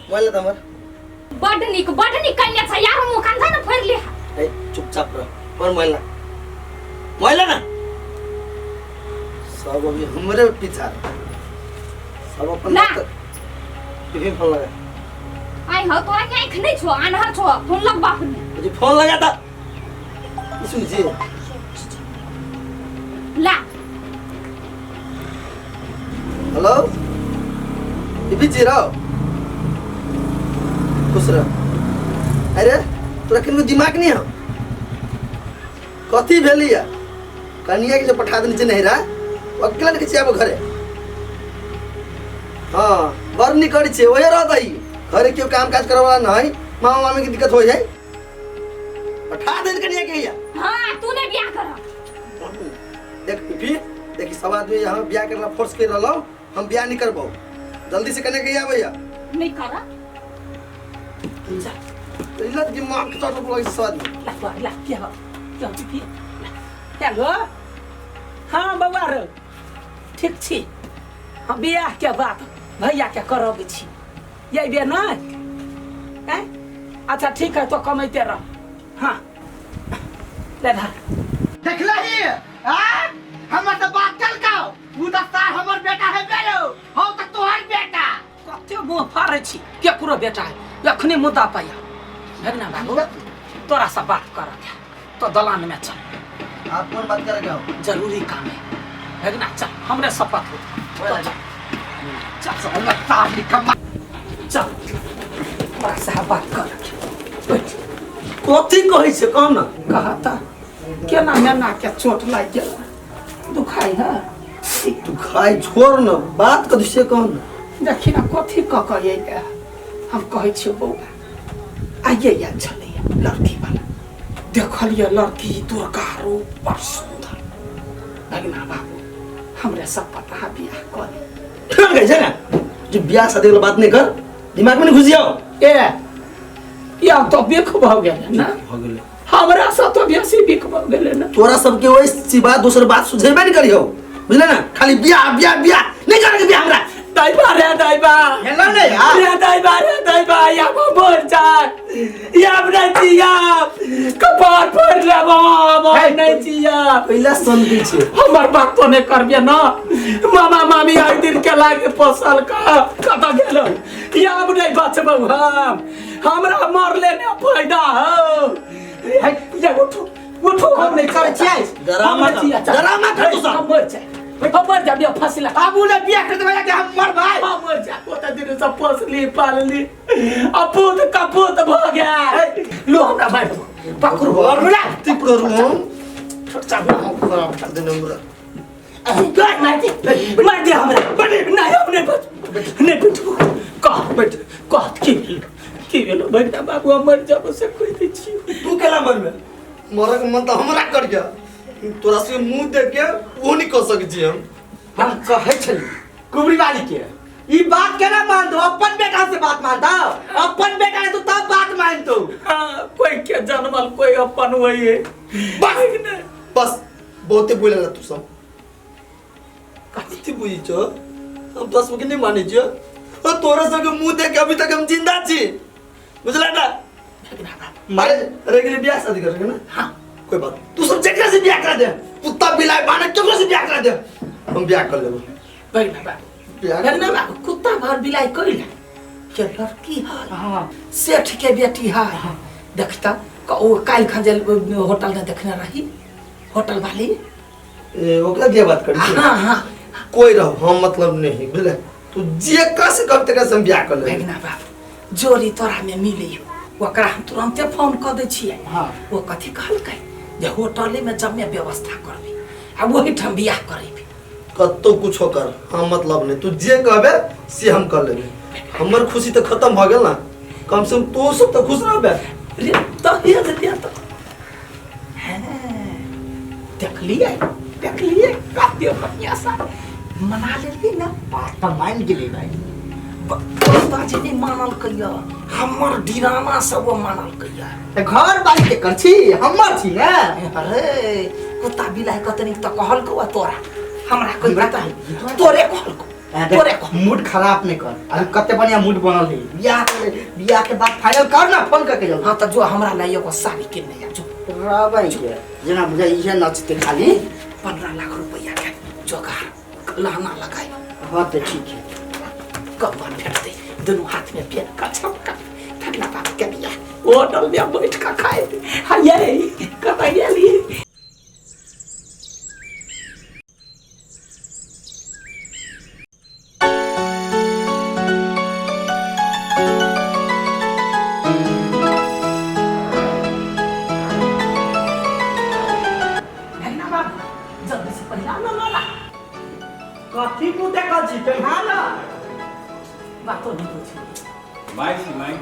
Mobile हमर। बड नीक, बड नीक कइने छ यार, मुँह कान ने फोड़ि ले। ए चुपचाप रह, पर मोबाइल ना, मोबाइल ना, सब अभी हमरे पीछा सब अपन ना। टिफिन फोन लगा। आई हो तोरा के आँख नहीं छो, आन्हर छो, फोन लगबा अपने। मुझे फोन लगा था सुन जी। ला। हेलो टिफिन जी रहो, खुश रह। अरे तोरा किनको दिमाग नहीं हो? कथी भेली है कनिया के जो पठा देने छै नहिरा, अकेला नहीं छै आब घरे। हाँ बड़ नीक करै छै, ओहे रहतै घरे, केओ काम काज करे वाला नहीं, मामा मामी के दिक्कत हो जाए, पठा देने कनिया के हिया। हाँ तू ने बियाह कर। देख पीपी, देखी सब आदमी यहाँ बियाह करला फोर्स कर रहलो, हम बियाह नहीं करबो, जल्दी से कनिया के हिया भैया। नहीं कर। जा। इला दिमाग के चोट लगे सब आदमी। ला बा, ला क्या हो क्या हो पीपी? हेलो हाँ बउआ रो, ठीक छी? हाँ बियाह के बात भैया के करब छी ये बे नहीं हैं? अच्छा ठीक है, तो कमैते रह। हाँ ले धर। देखलही आ हमर तऽ बात चलकाओ, उ तऽ सार हमर बेटा है बेरो, हम तऽ तोहर बेटा। कते मुँह फाड़ै छी, केकरो बेटा है अखने मुद्दा पाया। भगना बाबू तोरा से बात करऽ के तो दलान में चल। आप कौन बात करे हो? जरूरी काम है भगना, चल हमरे शपथ हो। तो चल चल चल तार निकम्मा चल तोरा से बात कर के बैठ। कथी कहै छै कह ना। कहता केना मेना के चोट लागि गेल, दुखाइ है? दुखाइ छोड़ न, बात कथी से कह ना। देखी ना कथी कऽ कऽ अयलै। हम कहै छियौ बौआ, आइए आयल छलैया लड़की वाला, देखलियै लड़की दुर्गा रूप बड़ सुन्दर। भगना बाबू हमरे सब पता बियाह कऽ ले। ठन गई छै ना जो बियाह शादी वाला बात नहीं कर, दिमाग में नहीं घुस जाओ। ए या तो बिख भऽ गेलै ना, भऽ गेलै। हमरा से तो बेसी बिख भऽ गेलै ना। तोरा सबके ओहि सिवा दोसर बात सुझेबे नहीं करियो, बुझले ना? खाली बियाह बियाह बियाह नहीं करे के बियाह हमरा। दैबा रे दैबा। हेलो ने यार। रे दैबा रे दैबा, या मर जाए या नहीं जिया, कपार फोड़ लेबो हम नहीं जिया। पहिला सन के छै हमर बात तो नहीं करबे ना, मामा मामी आई दिन के लागे पोसल का कत गेलो, या अब नहीं बचबो हम, हमरा मरले ने फायदा हो। या उठो उठो, हम नहीं करै छियै। डरामा कर, डरामा कर तू सब। हम मर जाए, हम मर जाए, बिया फसला। अब उ ने बियाह कर देबै कि हम मरबै? हम मर जाए, ओते दिन से पोसली पालली, अपूत कपूत भ गया। लो हमरा मार दो, पकड़ो। और ती करू छोट चाबू। खराब कर देने हमरा। मार दे, मार दे हमरा। नहीं हम नहीं बच, नहीं बैठू। कह बैठ, कह की भेल, की भेल भगना बाबू, हम मर जाबो से कहि दै छी। तू केला मरबे? मरक मन तऽ हमरा कर गया, तोरा से मुंह देख के वो नहीं कह सकै छी हम। हम कहै छली कुबरी वाली के ई बात केना मानतो, अपन बेटा से बात मानता, अपन बेटा है तो तब बात मानतो। हाँ, कोई के जनमल कोई अपन वही है। बस बस बहुते बोले तू सब, कथी बुझी छो? हम तोरा सबके नहीं मानै छियो, और तोरा सबके मुंह देख के अभी तक हम जिंदा छी, बुझला ना? अरे अरे के लिए ब्याह शादी कर ना? हाँ कोई बात, तू सब जेकरा से ब्याह करा दे, कुत्ता बिलाई बानर केकरो से ब्याह करा दे, हम ब्याह कर लेबो। भगना बाबू, ब्याह भगना बाबू, कुत्ता भर बिलाई कइला के लड़की है। हाँ सेठ के बेटी है। देखता ओ काल्हि खन जे होटल में देखने रही, होटल वाली। ए ओकरा के बात करी? हाँ हाँ कोई रहो हम मतलब नहीं, बुझले? तू जेकरा से कब तक हम ब्याह कर लेबो। भगना बाबू जोड़ी तोरा में मिली, ओकरा हम तुरंते फोन कऽ दै छियै। हाँ। ओ कथी कहलकै जे होटले में जमे व्यवस्था करबी आ ओहिठाम बियाह करेबी। कतौ कुछो कर, हम मतलब नहीं, तू जे कहबे से हम कर लेबे। हमर खुशी तऽ खत्म भऽ गेल ना, कम से कम तू सब तऽ खुश रहबे। रे तऽ हे जे तऽ हाँ, देखलियै देखलियै कते बढ़िआँ सँ मना लेलियै ना। बात तऽ मान गेलै भाई। बाजे नहि मानलकै, हमर डिरामा सब ओ मानलकै। तऽ घर वाली के कर छी, हमर छी ने। अरे कुत्ता बिलाइ कतनी तऽ कहलकौ आ तोरा हमरा कोई बता तोरे कहलकौ। तोरे को मूड खराब नहीं कर। अभी कते बढ़िया मूड बनल है। बियाह के, बियाह के बाद फाइनल कर ना, फोन करके जाओ। हाँ तो जो हमरा ला एगो साड़ी किनने आ जो। रहबै के जेना बुझाइ इहे नचते खाली। 15 लाख रुपया के जोगार लहंगा लगाई। हाँ तो ठीक है। कब भेटते दोनों हाथ में पेन का छपका ठगला बाबू के बियाह होटल में बैठ का खाए। हाँ ये कतऽ गेली? भगना बाबू जल्दी से पहिला न माला। कथी मुँह देखै छी? पेन्हा ना। बातो नहीं पूछी। माय छी माय,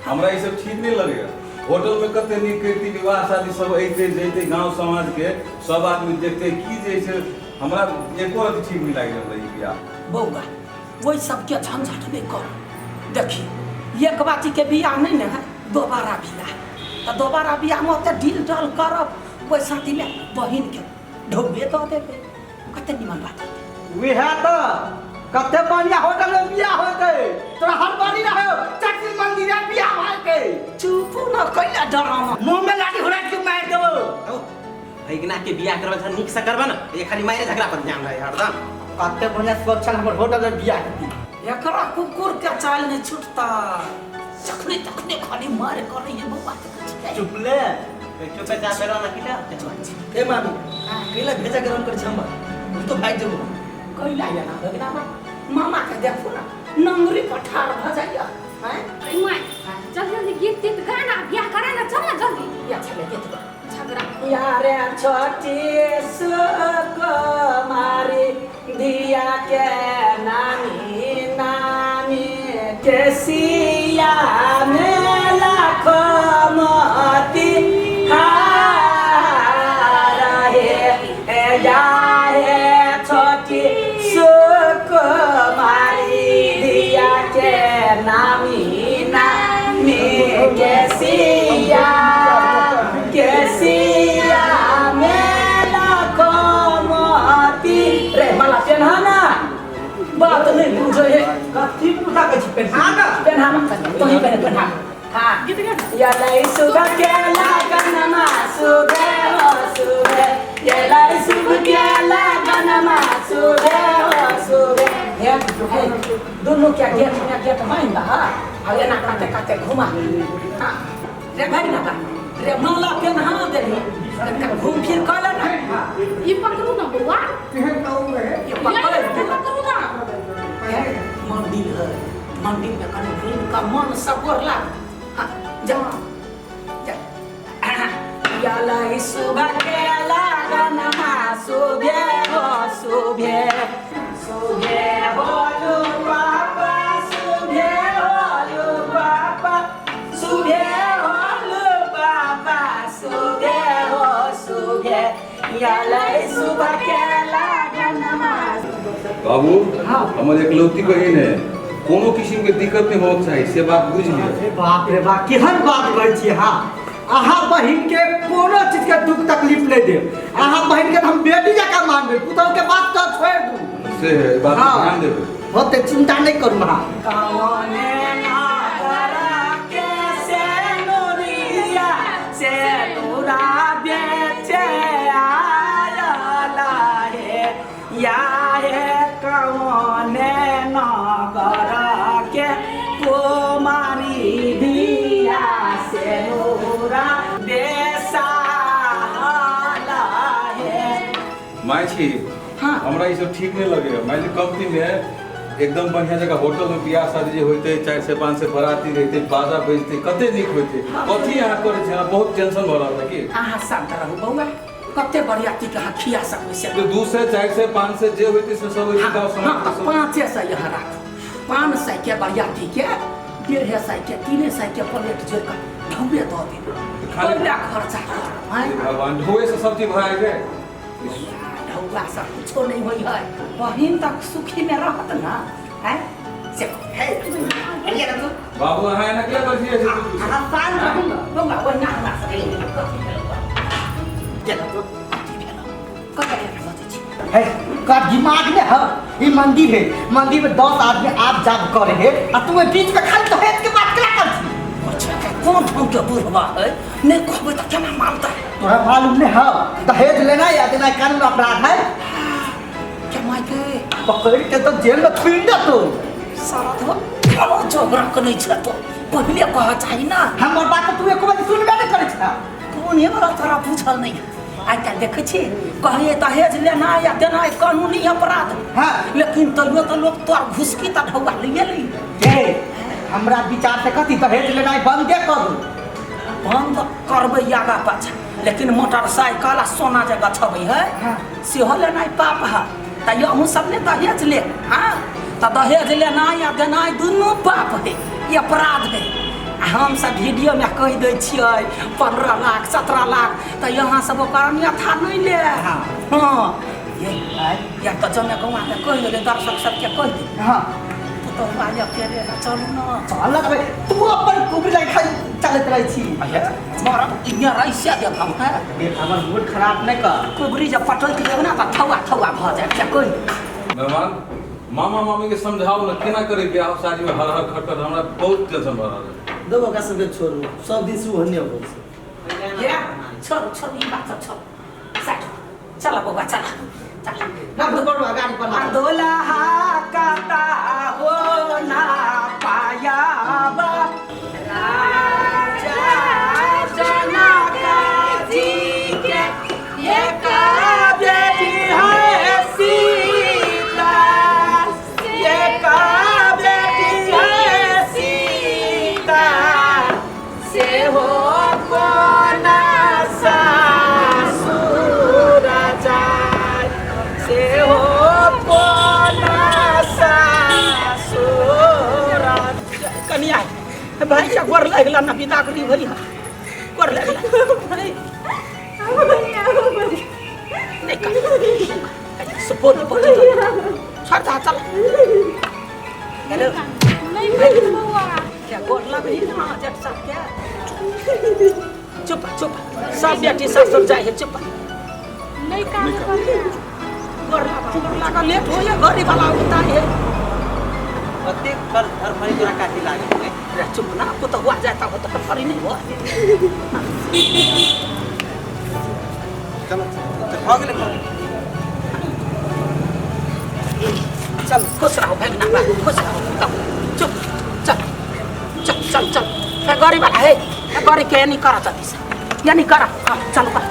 हमरा ई सब ठीक नहीं लगैया। होटल में कते नीक करती विवाह शादी सब अइते जइते, गांव समाज के सब आदमी देखते की जे छै, हमरा एको रति ठीक नहीं लागि रहल ई बियाह। बौआ ओहि सबके झंझट नहीं कर। देखी एक बाटी के बियाह नहीं ने है, दोबारा बियाह। तो दोबारा बियाह में ओते ढील ढाल करब, ओहि साथी में बहिन के ढोबे दऽ देबै, कते निमन बात होतै। उहे तो कते बढ़िया होटल में बियाह होतै, तोरा हर बारी रहे चटनी मंदिर में बियाह होतै। चुप न कैला डरामा, मुंह में लाठी घुरा के मार देबो। भैगना के बियाह करबा त नीक से करबा ना, ये खाली मारे झगड़ा पर ध्यान रहे हरदम। कते बढ़िया सुरक्षा हमर होटल में बियाह होतै। एकरा कुकुर के चाल नहीं छूटता, जखने तखने खाली मार करे ये बौआ। चुप ले चुप जा बेरा ना किला। ए मामी कैला भेजा गरम कर छम्बा, हम तो भाग जेबो। कैला या ना भगना बा, मामा के देखो ना नंगरी पठार भ जाइया। हैं अरे माय चल जल्दी गीत तीत गाना बियाह करे ना, चल ना जल्दी। या छले गीत गा झगड़ा। यारे छोटी सुकुमारी दिया के नानी नानी के सिया में लाखो मोती हार हे यारे छोटी सुकुमारी दिया के नामी नानी के सिया में लाखो मोती। रे माला पेन्हा ना, बात नहीं बुझे है। कथी पूछा के छी? पेन्हा ना, पेन्हा ना तो ही पहन पेन्हा। हाँ या लाई सुबह के लगन मा सुबह हो सुबह, ये लाई सुबह के लगन मा सुबह हो सुबह। हे दोनों क्या गेट में गेट माइन बा। हाँ आ एना काते काते घुमा। हाँ रे भाई ना बा रे माला पेन्हा देली घूम फिर कर ले ना। ई पकड़ू ना बौआ, ये पकड़ पकड़ू ना। मंदिर है, मंदिर में कहीं घूम का मन सकोर लाग। हाँ जा जा। या लाई सुबह के लगन मा सुबह हो सुबह, सुबह होलू पापा सुबह होलू पापा सुबह होलू पापा सुबह हो सुबह। या लाई सुबह के लगन मा। बाबू हाँ। हमर एकलौती बहिन है, कोनो किस्म के दिक्कत नहीं होना चाहिए, से बात बुझ लियो। अरे बाप रे बाप, केहन बात कहै छी। हाँ अहाँ बहिन के कोनो चीज के दुख तकलीफ नहीं देब। अहाँ बहिन के हम बेटी जकाँ मानबै, पुतहु के बात तो छोड़ दू। से है बात हाँ। ध्यान देबै। होते चिंता नहीं करू। हाँ कौने नागर के सेनुरिया सेनुरा बेचे आयला हे या हे कौने नागर के कुमारी दिया सेनुरा बेसाला हे। माय छी हाँ। हमरा ई सब ठीक नहीं लगे। माय जी कमती में एकदम बढ़िया जगह होटल में बियाह शादी जे होते, 400 500 बराती रहते, बाजा बजते, कते नीक होते। कथी अहाँ करै छी? हमरा बहुत टेंशन भऽ रहल है की। अहाँ शांत रहू बौआ, कते बरियाती के अहाँ खिया सकै छी। तो 200 400 500 जे होते से सब होते गाँव समाज हाँ के सब। 500 यहाँ राखू, 500 के बरियाती के 150 के 300 के प्लेट जोड़ कऽ ढौबे दऽ देब। खाली कैला खर्चा करब? भगवान ढौए से सब चीज भऽ जाइ। ढौआ सब कुछो नहीं होइ है, बहिन तक सुखी में रहत ना। हैं से हे बाबू अहाँ एना किया करै छियै? अहाँ शांत रहू ना। बौआ ओहिना हमरा सबके कथी भेलौ? केना तो कथी भेलौ? कतऽ बजै छी? हे का दिमाग में है? ई मंदिर है, मंदिर में 10 आदमी आप जाप करे है आ तू ए बीच में खाली दहेज के बात केना कर छी? अच्छा, कोन ठाम के बुढ़वा है, नहीं कहबै तऽ केना मानतै? तोरा मालूम नहीं है दहेज लेना या देना कानून अपराध है। क्या माय के पकड़ के तो जेल में थुइन दे तू। सारा तो कोनो झगड़ा के नहीं छै तो पहिले कह चाही ना। हमर बात तू एको बार सुनबे नहीं करै छ। कोन हे वाला तोरा बुझल नहीं है। आइ काल्हि देखै छी कहिए दहेज लेना या देना कानूनी अपराध। हाँ। लेकिन तैयो तो लोग तोर घुसकी त ढौआ लिए ली। ए हमरा विचार से कथी दहेज लेनाइ बंदे कर दू। बंद करबै आगा पाछा, लेकिन मोटरसाइकिल आ सोना जे गछबै है। हाँ। सेहो लेनाइ पाप है। तैयो अहूँ सब ने दहेज ले। हाँ, तऽ दहेज लेनाइ आ देनाइ दुनू पाप है, ई अपराध है। आ हम सब वीडियो में कहि दै छियै 15 लाख 17 लाख, तऽ यहाँ सब ओकर अन्यथा नहीं ले। हाँ। हाँ, ये या तऽ जमे गौआ के कहि देलै, दर्शक सबके कहि दे। हाँ। पुतहुआ अकेले ना चलू ना। चल ना भाई, तू अपन कुबरी लग खाली चलैत रहै छी। मरब इन्ने रैसे देब हम। हैं, देख हमर मूड खराब नहीं कर। कुबरी जब पटकि देब ना तऽ थौआ थौआ भऽ जायत। क्या कहि मेहमान मामा मामी के समझाओ ना केना करे ब्याह शादी में हर हर खटखट, हमरा बहुत टेंशन भऽ रहल है। देबो ओकरा सबके छोड़ू, सब दिन से ओहने होइ छै। ये छोड़ू छोड़ू ई बात सब छोड़ू। साइड चल बौआ चल चल। ना तो बड़ुआ गाड़ी पर ला। दुल्हा काता हो ना पाया बा राजा जनक जी के एक बेटी है सीता, एक बेटी है सीता, से हो कोना सासुर जाय, से हो कोना सासुर। कनिया भाई के गोर लगला ना विदा करी भरी, गोर लगला भाई। नहीं कर सपोर्ट बोल छोड़ जा चल। हेलो नहीं बौआ क्या गोर लगही ना जट साहब के? चुप चुप, सब बेटी ससुर जाए है। चुप नहीं काम बौआ। गोर लगा गोर लगा, लेट हो या घरे वाला होता है। कतेक पर धरफड़ी तोरा काटी लागल है। रे चुप ना, पुतहुआ जाता हो तो फरी नहीं हो। चलो भऽ गेलै भऽ गेलै। चल खुश रहो भगना बाबू, खुश रहो। चुप चल चल चल चल। ए गरीब वाला है, ए गरीब के नहीं करा जल्दी से, ये नहीं करा। हाँ चल कर।